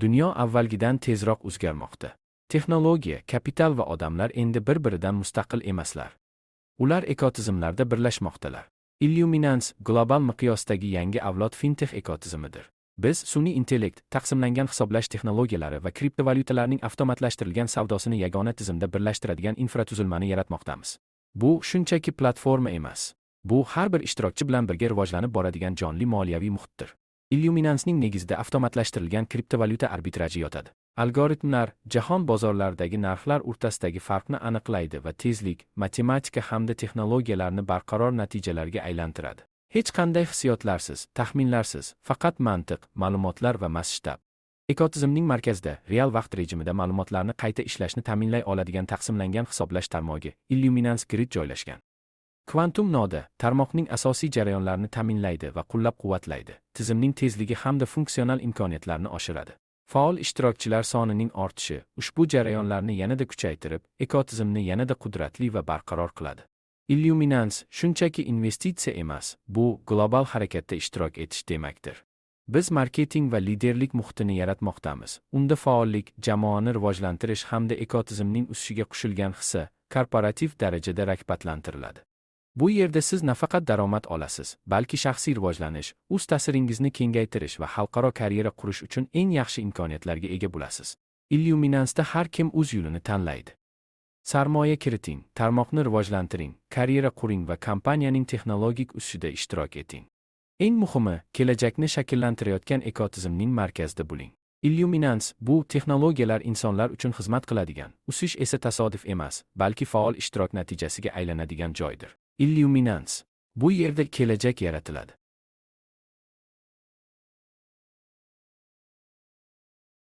Dunyo avvalgidan tezroq o'zgarmoqda. Texnologiya, kapital va odamlar endi bir-biridan mustaqil emaslar. Ular ekotizimlarda birlashmoqdalar. Illuminance global miqyosdagi yangi avlod fintech ekotizimidir. Biz sun'iy intellekt, taqsimlangan hisoblash texnologiyalari va kriptovalyutalarning avtomatlashtirilgan savdosini yagona tizimda birlashtiradigan infratuzilmani yaratmoqdamiz. Bu shunchaki platforma emas. Bu har bir ishtirokchi bilan birga rivojlanib boradigan jonli moliyaviy muhitdir. Illuminancening negizida avtomatlashtirilgan kriptovalyuta arbitraji yotadi. Algoritmlar jahon bozorlaridagi narxlar o'rtasidagi farqni aniqlaydi va tezlik, matematika hamda texnologiyalarni barqaror natijalarga aylantiradi. Hech qanday hissiyotlarsiz, taxminlarsiz, faqat mantiq, ma'lumotlar va masshtab. Ekotizimning markazida real vaqt rejimida ma'lumotlarni qayta ishlashni ta'minlay oladigan taqsimlangan hisoblash tarmog'i Illuminance Grid joylashgan. Kvantum noda tarmoqning asosiy jarayonlarini ta'minlaydi va qo'llab-quvvatlaydi, tizimning tezligi hamda funksional imkoniyatlarini oshiradi. Faol ishtirokchilar sonining ortishi ushbu jarayonlarni yanada kuchaytirib, ekotizimni yanada qudratli va barqaror qiladi. Illuminance shunchaki investitsiya emas, bu global harakatda ishtirok etish demakdir. Biz marketing va liderlik muhitini yaratmoqdamiz. Unda faollik, jamoani rivojlantirish hamda ekotizimning o'sishiga qo'shilgan hissa korporativ darajada rag'batlantiriladi. Bu yerda siz nafaqat daromad olasiz, balki shaxsiy rivojlanish, o'z ta'siringizni kengaytirish va xalqaro karyera qurish uchun eng yaxshi imkoniyatlarga ega bo'lasiz. Illuminanceda har kim o'z yo'lini tanlaydi. Sarmoya kiriting, tarmoqni rivojlantiring, karyera quring va kompaniyaning texnologik o'sishida ishtirok eting. Eng muhimi, kelajakni shakllantirayotgan ekotizimning markazida bo'ling. Illuminance bu texnologiyalar insonlar uchun xizmat qiladigan, o'sish esa tasodif emas, balki faol ishtirok natijasiga aylanadigan joydir. Illuminance, bu yerda kelajak yaratiladi.